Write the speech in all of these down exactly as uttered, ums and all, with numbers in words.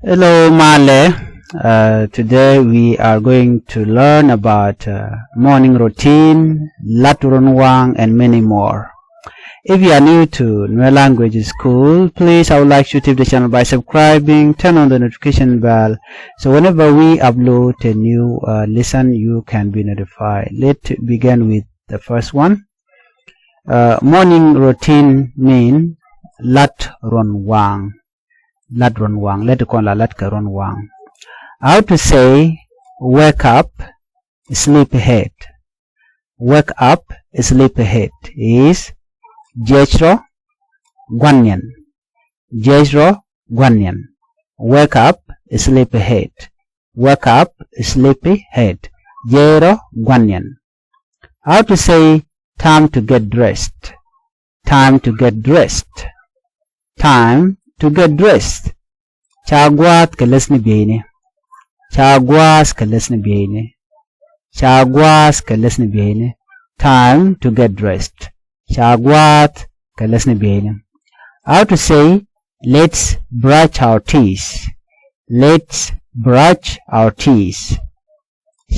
Hello, malɛ. Uh, today we are going to learn about uh, morning routine, lat ruɔ̱n waŋ, and many more. If you are new to Nuer Language School, please, I would like you to tip the channel by subscribing, turn on the notification bell, so whenever we upload a new uh, lesson, you can be notified. Let's begin with the first one. Uh, morning routine mean lat ruɔ̱n waŋ. Lat ruɔ̱n waŋ. Lat kɔn la lat kɛ ruɔ̱n waŋ. How to say wake up, sleepyhead. Wake up, sleepyhead is jiɛc rɔ gua̱niɛn. Jiɛc rɔ gua̱niɛn. Wake up, sleepyhead. Wake up, sleepyhead. Jiɛc rɔ gua̱niɛn. How to say time to get dressed. Time to get dressed. Time to get dressed. Ca gua̱a̱th kɛ läthni bieyni. Ca gua̱a̱th kɛ läthni bieyni. Ca gua̱a̱th kɛ läthni bieyni. Time to get dressed. Ca gua̱a̱th kɛ läthni bieyni. How to say let's brush our teeth. Let's brush our teeth.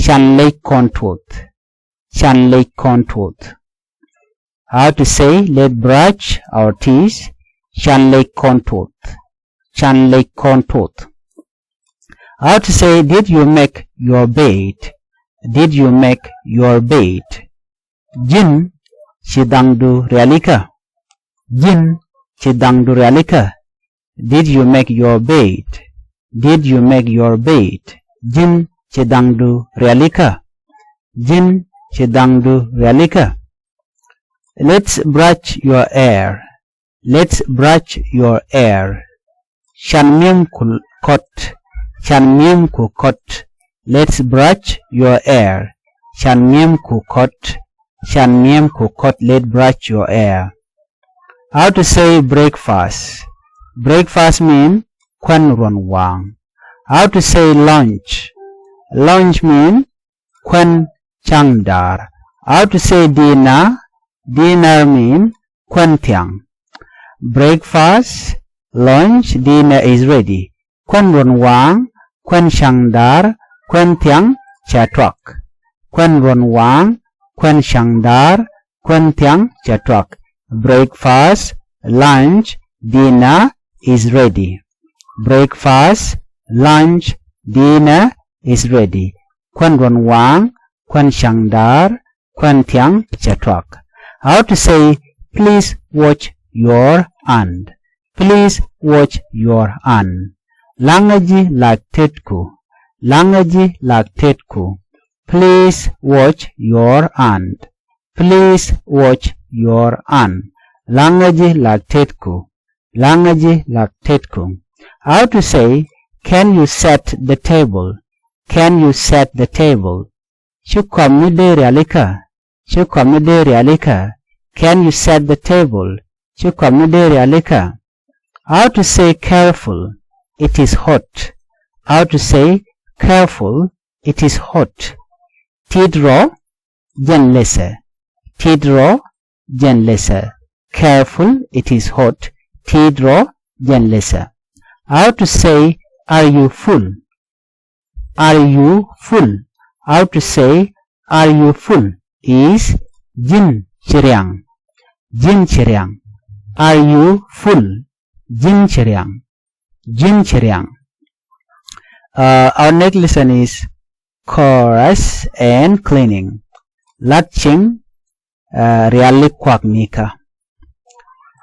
Can lec kɔn tuɔth. Can lec kɔn tuɔth. How to say let's brush our teeth. Can lec kɔn tuɔth. Can lec kɔn tuɔth. How to say did you make your bed. Did you make your bed. Ji̱n ci dhaŋdu rialikä. Ji̱n ci dhaŋdu rialikä. Did you make your bed? Did you make your bed? Ji̱n ci dhaŋdu rialikä. Ji̱n ci dhaŋdu rialikä. Let's brush your hair. Let's brush your hair. Can mi̱em ku kɔt. Can mi̱em ku kɔt. Let's brush your hair. Can mi̱em ku kɔt. Can mi̱em ku kɔt. Let's brush your hair. How to say breakfast? Breakfast mean kuän ruɔ̱n waŋ. How to say lunch? Lunch mean kuän ca̱ŋda̱r. How to say dinner? Dinner mean kuän thiaŋ. Breakfast, lunch, dinner is ready. Kuän ruɔ̱n waŋ, kuän ca̱ŋda̱r, kuän thiaŋ ca tuak. Kuän ruɔ̱n waŋ, kuän ca̱ŋda̱r, kuän thiaŋ ca tuak. Breakfast, lunch, dinner is ready. Breakfast, lunch, dinner is ready. Kuän ruɔ̱n waŋ, kuän ca̱ŋda̱r, kuän thiaŋ ca tuak. How to say please wash your hand? Please wash your hand. Laŋä ji̱ lak tetku. Laŋä ji̱ lak tetku. Please wash your hand. Please wash your hand. Laŋä ji̱ lak tetku. Laŋä ji̱ lak tetku. How to say can you set the table? Can you set the table? Ci kɔamni dee rialikä. Ci kɔamni dee rialikä. Can you set the table? Ci kɔamni dee rialikä. How to say careful? It is hot. How to say careful? It is hot. Tit rɔ, jɛn lɛsɛ. Tit rɔ, jɛn lɛsɛ. Careful, it is hot. Tit rɔ, jɛn lɛsɛ. How to say are you full? Are you full? How to say are you full is ji̱n ci riaŋ. Ji̱n ci riaŋ. Are you full? Ji̱n ci riaŋ. Ji̱n ci riaŋ. Uh, our next lesson is chores and cleaning. Lat cieŋ, uh, riali kuaknikä.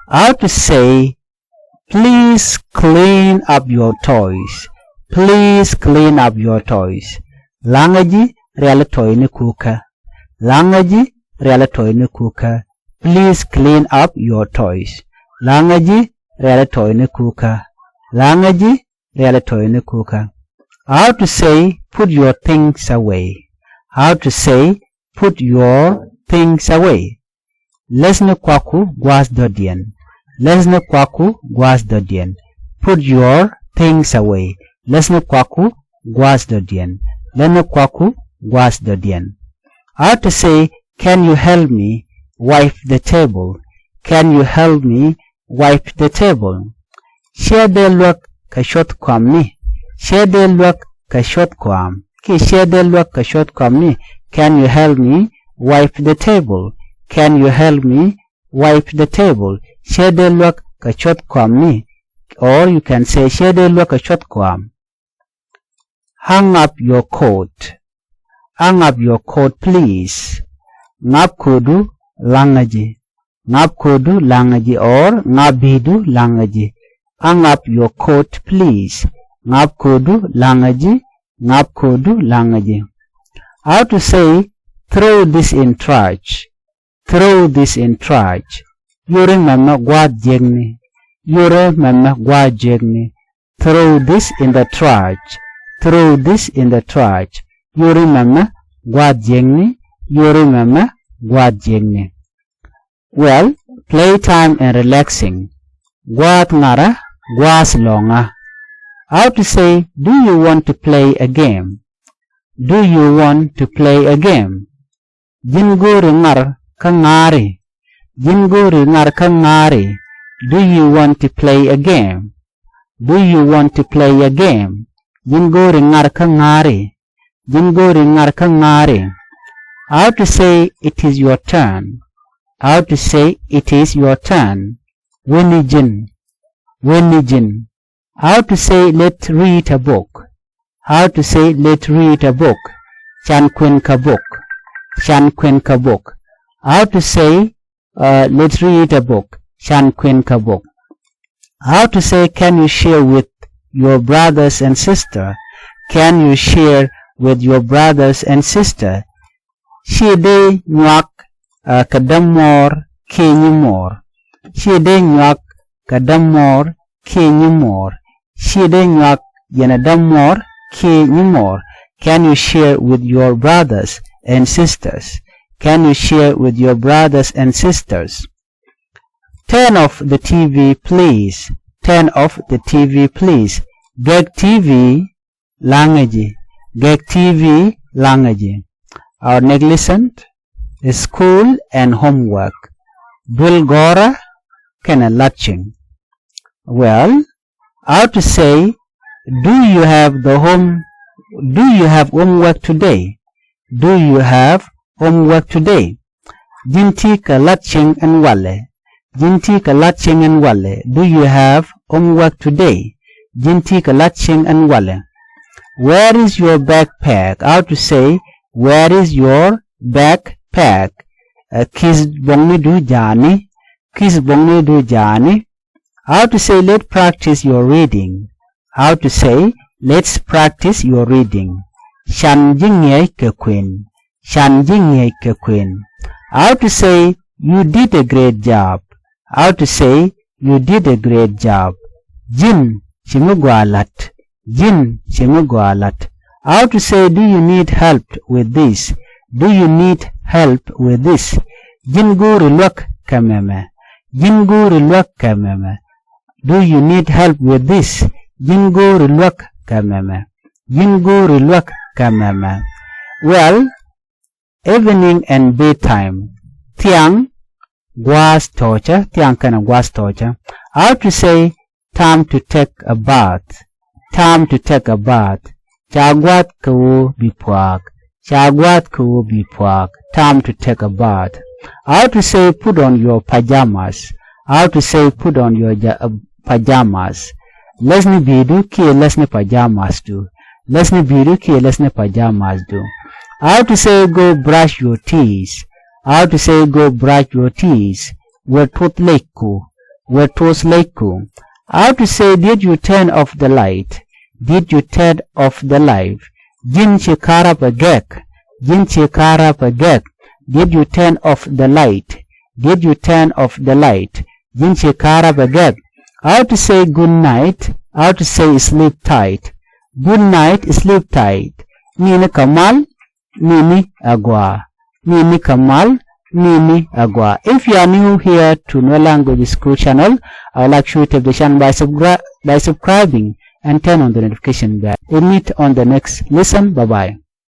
How to say please clean up your toys. Please clean up your toys. Laŋä ji̱ riali tɔyni kukä. Laŋä ji̱ riali tɔyni kukä. Please clean up your toys. Laŋä ji̱ riali tɔyni kukä. Laŋä ji̱ riali tɔyni kukä. How to say put your things away. How to say put your things away. Läthni kuakku gua̱a̱th dɔ̱diɛn. Läthni kuakku gua̱a̱th dɔ̱diɛn. Put your things away. Läthni kuakku gua̱a̱th dɔ̱diɛn. Läthni kuakku gua̱a̱th dɔ̱diɛn. How to say can you help me wipe the table? Can you help me wipe the table? Ciɛ dee luäk kɛ cuɔth kɔamni. Cɛ dee luäk kɛ cuɔth kɔam. Kiɛ cɛ dee luäk kɛ cuɔth kɔam ni, can you help me wipe the table? Can you help me wipe the table? Cɛ dee luäk kɛ cuɔth kɔam ni. Or you can say cɛ dee luäk kɛ cuɔth kɔam. Hang up your coat. Hang up your coat, please. Ŋap ko̱du laŋä ji̱. Ŋap ko̱du laŋä ji̱ or ŋap bi̱i̱du laŋä ji̱. Hang up your coat, please. Ŋap ko̱du laŋä ji̱. Ŋap ko̱du laŋä ji̱. How to say throw this in trash. Throw this in trash. Yuri mɛmɛ gua̱a̱th jiäkni. Yuri mɛmɛ gua̱a̱th jiäkni. Throw this in the trash. Throw this in the trash. Yuri mɛmɛ gua̱a̱th jiäkni. Yuri mɛmɛ gua̱a̱th jiäkni. Well, playtime and relaxing. Gua̱a̱th ŋarä, gua̱a̱th lɔ̱ŋä. How to say, do you want to play a game? Do you want to play a game? Ji̱n go̱o̱ri ŋar kä ŋa̱a̱ri. Ji̱n go̱o̱ri ŋar kä ŋa̱a̱ri. Do you want to play a game? Do you want to play a game? Ji̱n go̱o̱ri ŋar kä ŋa̱a̱ri. Ji̱n go̱o̱ri ŋar kä ŋa̱a̱ri. How to say it is your turn. How to say it is your turn. Weni ji̱n. Weni ji̱n. How to say let's read a book. How to say let's read a book. Can kuɛn kä book. Can kuɛn kä book. How to say uh, let's read a book. Can kuɛn kä book. How to say can you share with your brothers and sister? Can you share with your brothers and sister? Ci dee nyuak uh, kɛ dämuɔɔr kiɛ nyimuɔɔr. Ci dee nyuak kɛ dämuɔɔr kiɛ nyimuɔɔr. Ci dee nyuak yɛnɛ dämuɔɔr kiɛ nyimuɔɔr. Can you share with your brothers and sisters? Can you share with your brothers and sisters? Turn off the T V, please. Turn off the T V, please. Gɛk T V laŋä ji̱. Gɛk T V laŋä ji̱. Our next lesson is school and homework. Duel gɔ̱rä kɛnɛ lat cieŋ. Well, how to say, do you have the home, do you have homework today? Do you have homework today? Ji̱n ti kɛ lat cieŋ ɛn walɛ. Ji̱n ti kɛ lat cieŋ ɛn walɛ. Do you have homework today? Ji̱n ti kɛ lat cieŋ ɛn walɛ. Where is your backpack? How to say, where is your backpack? Uh, ki̱th buɔ̱ŋnidu ja̱a̱ni. Ki̱th buɔ̱ŋnidu ja̱a̱ni. How to say, let's practice your reading. How to say, let's practice your reading. Can ji̱ ŋi̱eec kɛ kuën. Can ji̱ ŋi̱eec kɛ kuën. How to say, you did a great job. How to say, you did a great job. Ji̱n ci mi gɔaa la̱t. Ji̱n ci mi gɔaa la̱t. How to say, do you need help with this? Do you need help with this? Ji̱n go̱o̱ri luäk kɛ mɛmɛ. Ji̱n go̱o̱ri luäk kɛ mɛmɛ. Do you need help with this? Ji̱n go̱o̱ri luäk kɛ mɛmɛ. Ji̱n go̱o̱ri luäk kɛ mɛmɛ. Well, evening and bedtime. Thiaŋ gua̱a̱th tɔ̱ɔ̱cä. Thiaŋ kɛnɛ gua̱a̱th tɔ̱ɔ̱cä. How to say, time to take a bath. Time to take a bath. Ca gua̱a̱th kɛ ɣöö bi pua̱a̱k. Ca gua̱a̱th kɛ ɣöö bi pua̱a̱k. Time to take a bath. How to say, put on your pajamas. How to say, put on your ja- uh, pajamas. Läthni bi̱i̱du kiɛ läthni pajamas du. Läthni bi̱i̱du kiɛ läthni pajamas du. How to say, go brush your teeth. How to say, go brush your teeth. Wër tuth lɛcku. Wër tuth lɛcku. How to say, did you turn off the light? Did you turn off the light? Ji̱n ci ka̱rä pɛ gɛk. Ji̱n ci ka̱rä pɛ gɛk. Did you turn off the light? Did you turn off the light? Ji̱n ci ka̱rä pɛ gɛk. How to say good night? How to say sleep tight? Good night, sleep tight. Nini kɛ mal, nini agɔaa. Nini kɛ mal, nini agɔaa. If you are new here to Nuer Language School channel, I would like you to the channel by, subscri- by subscribing and turn on the notification bell. We meet on the next lesson. Bye bye.